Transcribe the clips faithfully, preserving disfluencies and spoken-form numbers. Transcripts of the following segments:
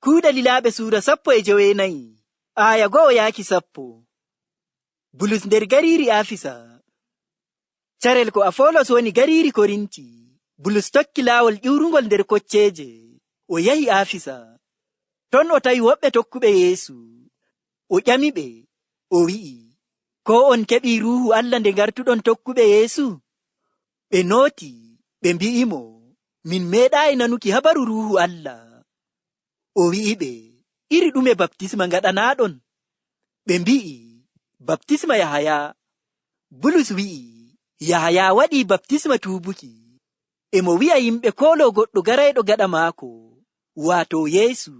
Kuuɗe Lilaaɓe suura sappo e joweenayi, aaya go'o yaaki sappo. Bulus nder gariiri Afisa. Carel ko Afolos woni gariiri Korinti, Bulus tokki laawol ƴuurungol nder kocceeje, o yahi Afisa. Ton o tawi woɓɓe tokkuɓe Yeesu. O ƴami ɓe, o wi'i, "Koo on keɓii Ruuhu Allah nde ngartuɗon tokkuɓe Yeesu?" Ɓe nooti, ɓe mbi'i mo, "Min meeɗaayi nanuki habaru Ruuhu Allah." O wi'i ɓe, "Iri ɗume baptisma ngaɗanaaɗon?" Ɓe mbi'i, "Baptisma Yahaya." Bulus wi'i, "Yahaya waɗi baptisma tuubuki. E mo wi'a yimɓe kooloo goɗɗo garayɗo gaɗa maako, waato Yeesu."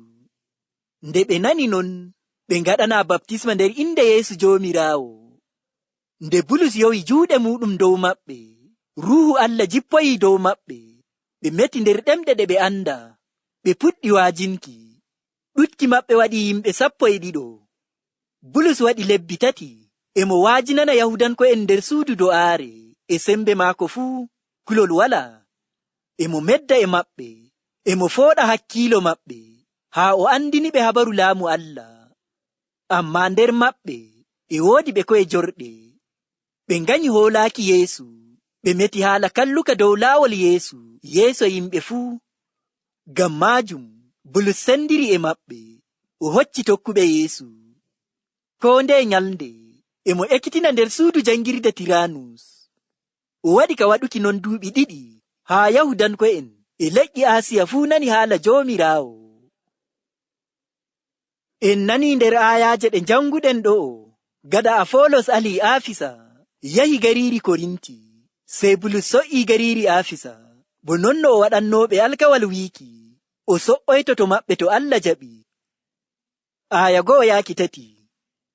Nde ɓe nani non, ɓe ngaɗanaa baptisma nder innde Yeesu Joomiraawo. Nde Bulus yowi juuɗe muuɗum dow maɓɓe, Ruuhu Allah jippoyi dow maɓɓe. Ɓe meti nder ɗemɗe ɗe ɓe anndaa, ɓe puɗɗi waajinki. Ɗuɗki maɓɓe waɗi yimɓe sappo e ɗiɗo. Bulus waɗi lebbi tati, e mo waajinana Yahuudanko'en nder suudu do'aare, e sembe maako fuu, kulol walaa. E mo medda e maɓɓe, e mo fooɗa hakkiilo maɓɓe, haa o anndini ɓe habaru laamu Allah. Ammaa nder maɓɓe, e woodi ɓe ko'e jorɗe. Ɓe nganyi hoolaaki Yeesu, ɓe meti haala kalluka dow laawol Yeesu, yeeso yimɓe fuu. Ngam maajum, Bulus senndiri e maɓɓe, o hocci tokkuɓe Yeesu. Koo ndeye nyalnde, e mo ekkitina nder suudu janngirde Tiraanus. O waɗi ka waɗuki non duuɓi ɗiɗi, haa Yahuudanko'en e leƴƴi Aasiya fuu nani haala Joomiraawo. En nanii nder aayaaje ɗe njannguɗen ɗo'o, gaɗa Afolos ali Afisa, yahi gariiri Korinti, sey Bulus so'ii gariiri Afisa, bo non no o waɗannoo ɓe alkawal wiiki, o so'oyto to maɓɓe to Allah jaɓi. Aaya go'o yaaki tati.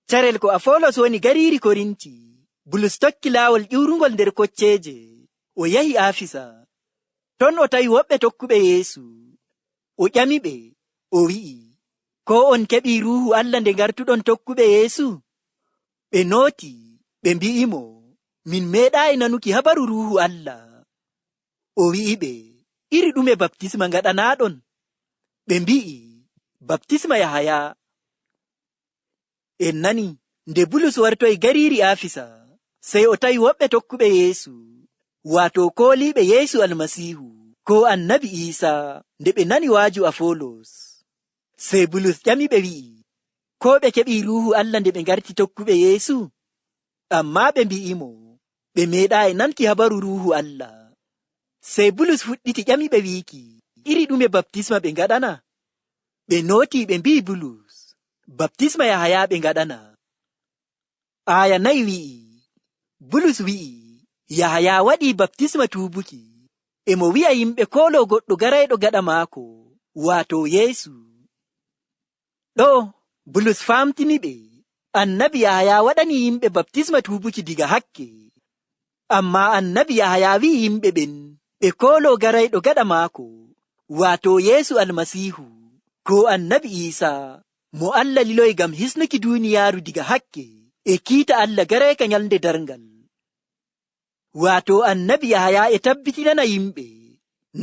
Carel ko Afolos woni gariiri Korinti, Bulus tokki laawol ƴuurungol nder kocceeje, o yahi Afisa. Ton o tawi woɓɓe tokkuɓe Yeesu. O ƴami ɓe, o wi'i, "Koo on keɓii Ruuhu Allah nde ngartuɗon tokkuɓe Yeesu?" Ɓe nooti, ɓe mbi'i mo, "Min meeɗaayi nanuki habaru Ruuhu Allah." O wi'i ɓe, "Iri ɗume baptisma ngaɗanaaɗon?" Ɓe mbi'i, "Baptisma Yahaya." En nani, nde Bulus wartoyi gariiri Afisa, sey o tawi woɓɓe tokkuɓe Yeesu, waato kooliiɓe Yeesu Almasiihu, koo annabi Iisa, nde ɓe nani waaju Afolos. Sey Bulus ƴami ɓe wi'i, "Koo ɓe keɓii Ruuhu Allah nde ɓe ngarti tokkuɓe Yeesu?" Ammaa ɓe mbi'i mo, "Ɓe meeɗaayi nanki habaru Ruuhu Allah." Sey Bulus fuɗɗiti ƴami ɓe wiiki, "Iri ɗume baptisma ɓe ngaɗana?" Ɓe nooti ɓe mbi'i Bulus, "Baptisma Yahaya ɓe ngaɗana." Aaya nayi wi'i, Bulus wi'i, "Yahaya waɗi baptisma tuubuki. E mo wi'a yimɓe kooloo goɗɗo garayɗo gaɗa maako, waato Yeesu." Ɗo, Bulus faamtini ɓe, annabi Yahaya waɗani yimɓe baptisma tuubuki diga hakke. Ammaa annabi Yahaya wi'i yimɓe ɓen, ɓe kooloo garayɗo gaɗa maako, waato Yeesu Almasiihu, koo annabi Iisa, mo Allah liloyi ngam hisnuki duuniyaaru diga hakke, e kiita Allah garayka nyalnde darngal. Waato annabi Yahaya e tabbitinana yimɓe,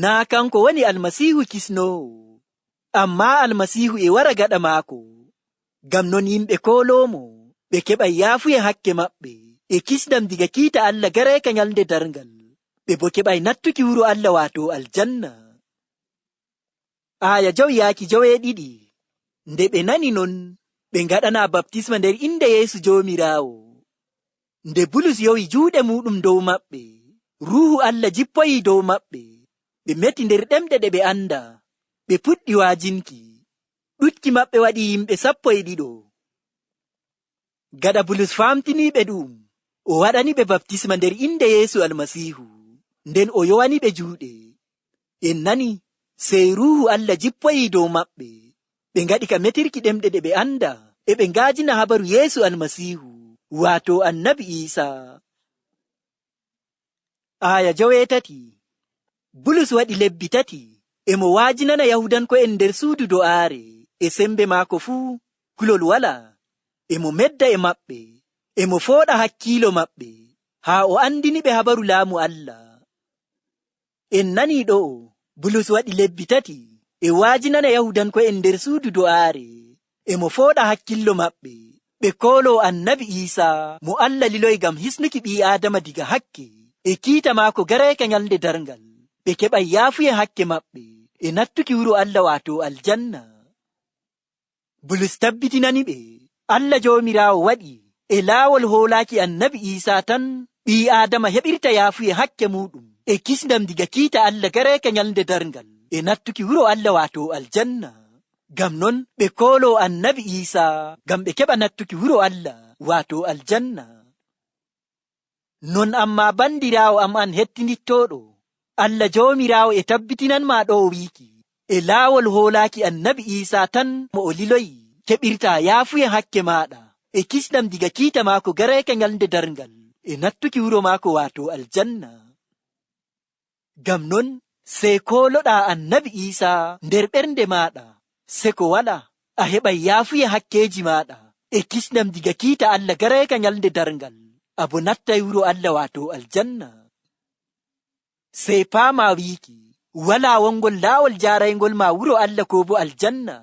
naa kanko woni Almasiihu kisnoowo, ammaa Almasiihu e wara gaɗa maako. Ngam non yimɓe kooloo mo, ɓe keɓay yaafuye hakke maɓɓe, e kisndam diga kiita Allah garayka nyalnde darngal. Ɓe boo keɓay nattuki wuro Allah, waato aljanna. Aaya jowi yaaki joweeɗiɗi. Nde ɓe nani non, ɓe ngaɗanaa baptisma nder innde Yeesu Joomiraawo. Nde Bulus yowi juuɗe muuɗum dow maɓɓe, Ruuhu Allah jippoyi dow maɓɓe. Ɓe meti nder ɗemɗe ɗe ɓe anndaa, ɓe puɗɗi waajinki. Ɗuɗki maɓɓe waɗi yimɓe sappo e ɗiɗo. Gaɗa Bulus faamtiniiɓe ɗu'um, o waɗaniɓe baptisma nder innde Yeesu Almasiihu, nden o yowaniɓe juuɗe. En nani, sey Ruuhu Allah jippoyii dow maɓɓe. Ɓe ngaɗi ka metirki ɗemɗe ɗe ɓe anndaa, e ɓe ngaajina habaru Yeesu Almasiihu, waato Annabi Iisaa. Aaya joweetati. Bulus waɗi lebbi tati, e mo waajinana Yahuudanko'en nder suudu do'aare, e sembe maako fuu, kulol walaa. E mo medda e maɓɓe, e mo fooɗa hakkiilo maɓɓe, haa o anndiniɓe habaru laamu Allah. En nanii ɗo'o, Bulus waɗi lebbi tati, E waajinana Yahuudanko'en nder suudu do'aare, e mo fooɗa hakkillo maɓɓe, ɓe kooloo Annabi Iisaa mo Alla liloyi ngam hisnuki ɓii-aadama diga hakke, e kiita maako gareeka Ñalnde Darngal, ɓe keɓay yaafuye hakke maɓɓe, e nattuki wuro Alla, waato Aljanna. Bulus tabbitinani ɓe, Alla Joomiraawo waɗi e laawol hoolaaki Annabi Iisaa tan ɓii-aadama heɓirta yaafuye hakke muuɗum e kisndam diga kiita Alla gareeka Ñalnde Darngal, e nattuki wuro Alla, waato Aljanna. Ngam non, ɓe kooloo Annabi Iisaa ngam ɓe keɓa nattuki wuro Alla, waato Aljanna. Non ammaa, banndiraawo am an hettindittooɗo, Alla Joomiraawo e tabbitinanmaa ɗo'o wiiki, e laawol hoolaaki Annabi Iisaa tan mo o liloyi, keɓirtaa yaafuye hakke maaɗa, e kisndam diga kiita maako gareeka Ñalnde Darngal, e nattuki wuro maako, waato Aljanna. Ngam non, sey kooloɗaa Annabi Iisaa nder ɓernde maaɗa, seko walaa, a heɓay yaafuye hakkeeji maaɗa, e kisndam diga kiita Alla gareeka Ñalnde Darngal, a bo nattay wuro Alla, waato Aljanna. Sey paamaa wiiki, walaa wongol laawol jaarayngol ma wuro Alla koo bo Aljanna,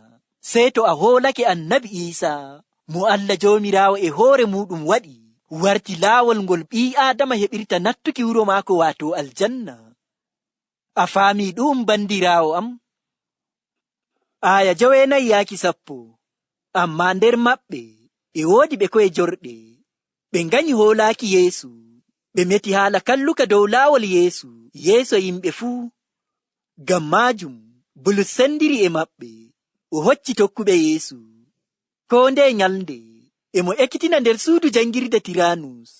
sey to a hoolake Annabi Iisaa, mo Alla Joomiraawo e hoore muuɗum waɗi, warti laawol ngol ɓii-aadama heɓirta nattuki wuro maako, waato Aljanna. A faamii ɗu'um, banndiraawo am? Aaya joweenayi yaaki sappo. Ammaa nder maɓɓe e woodi ɓe ko'e jorɗe. Ɓe nganyi hoolaaki Yeesu. Ɓe meti haala kalluka dow laawol Yeesu yeeso yimɓe fuu. Ngam maajum, Bulus senndiri e maɓɓe, o hocci tokkuɓe Yeesu. Koo ndeye nyalnde, e mo ekkitina nder suudu janngirde Tiraanus.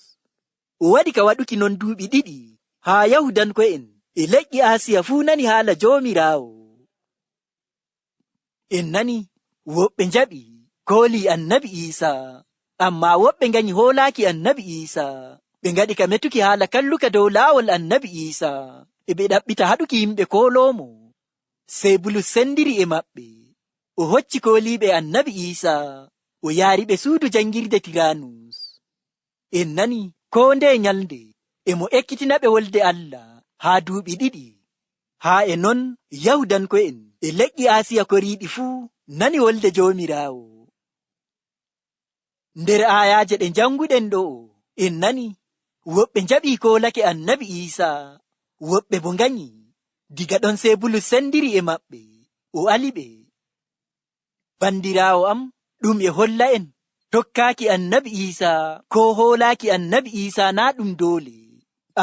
O waɗi ka waɗuki non duuɓi ɗiɗi, haa Yahuudanko'en e leƴƴi Aasiya fuu nani haala Joomiraawo. En nani, woɓɓe njaɓi, kooli Annabi Iisaa, ammaa woɓɓe nganyi hoolaaki Annabi Iisaa. Ɓe ngaɗi ka metuki haala kalluka dow laawol Annabi Iisaa, e ɓe ɗaɓɓita haɗuki yimɓe kooloomo. Sey Bulus senndiri e maɓɓe, o hocci kooliiɓe Annabi Iisaa, o yaari ɓe suudu janngirde Tiraanus. En nani, koo ndeye nyalnde, e mo ekkitina ɓe wolde Allah haa duuɓi ɗiɗi. Haa e non, Yahuudanko'en e leƴƴi Aasiya koriiɗi fuu nani wolde Joomiraawo. Nder aayaaje ɗe njannguɗen ɗo'o, en nani, woɓɓe njaɓi koolake Annabi Iisaa, woɓɓe boo nganyi. Diga ɗon sey Bulus senndiri e maɓɓe, o ali ɓe. Banndiraawo am, ɗum e holla en, tokkaaki Annabi Iisaa koo hoolaaki Annabi Iisaa naa ɗum doole,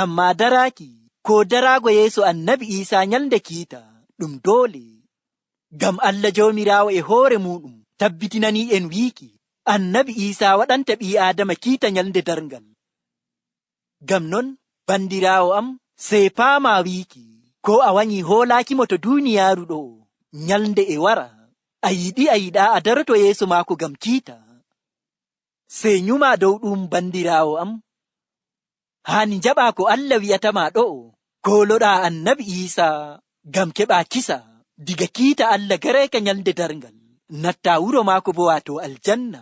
ammaa daraaki koo daraago yeeso Annabi Iisaa nyalnde kiita, ɗum doole. Ngam Allah Joomiraawo e hoore muuɗum tabbitinanii en wiiki, Annabi Iisaa waɗanta ɓii-Aadama kiita nyalnde darngal. Ngam non, banndiraawo am, sey paamaa wiiki, koo a wanyi hoolaaki mo to duuniyaaru ɗo'o, nyalnde e wara, a yiɗi a yiɗaa a daroto yeeso maako ngam kiita. Sey nyumaa dow ɗu'um, banndiraawo am. Haani njaɓaa ko Allah wi'ata maa ɗo'o, kooloɗaa Annabi Iisaa ngam keɓaa kisa, diga kiita Allah gareeka nyalnde darngal, nattaa wuro maako boo, waato aljanna.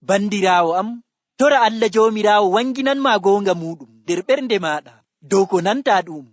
Banndiraawo am, tora Allah Joomiraawo waŋginan maa gooŋga muuɗum nder ɓernde maaɗa dow ko nantaa ɗu'um,